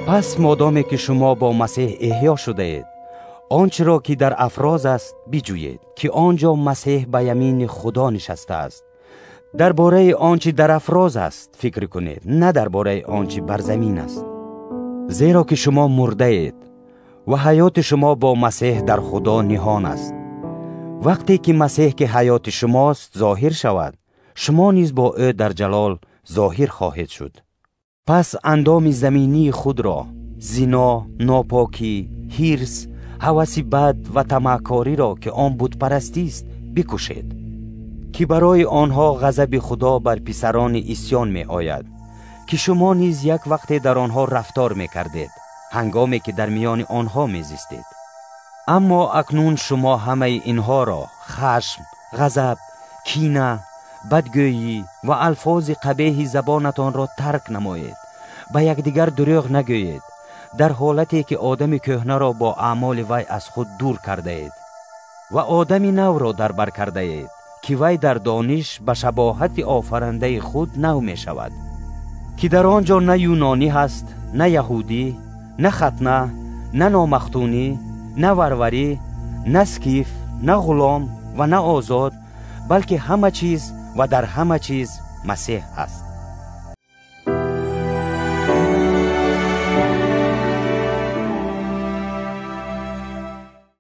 Пас модоме ки шумо бо Масеҳ эҳё шудаед, он чиро ки дар афроз аст биҷӯед, ки он ҷо Масеҳ ба ямини Худо нишастааст. Дар бораи он чи дар афроз аст фикр кунед, на дар бораи он чи бар замин аст. Зеро ки шумо мурдаед ва ҳаёти шумо бо Масеҳ дар Худо ниҳон аст. Вақте ки Масеҳ, ки ҳаёти шумост, зоҳир шавад, шумо низ бо ӯ дар ҷалол зоҳир хоҳед шуд. Пас андоми заминии худро, зино, нопокӣ, ҳирс, ҳаваси бад ва тамаъкориро, ки он бутпарастист, бикушед, ки барои онҳо ғазаби Худо бар писарони исьён меояд, ки шумо низ як вақте дар онҳо рафтор мекардед, ҳангоме ки дар миёни онҳо мезистед. Аммо акнун шумо ҳамаи инҳоро, хашм, ғазаб, кина, бадгӯйӣ ва алфози қабеҳи забонатонро тарк намоед. Ба якдигар дурӯғ нагӯед, дар ҳолате ки одами кӯҳнаро бо аъмоли вай аз худ дур кардаед ва одами навро дар бар кардаед, ки вай дар дониш ба шабоҳати офарандаи худ нав мешавад, ки дар он ҷо на юнонӣ ҳаст, на яҳудӣ, на хатна, на номахтунӣ, на варварӣ, на скиф, на ғулом ва на озод, балки ҳама чиз ва дар ҳама чиз Масеҳ аст.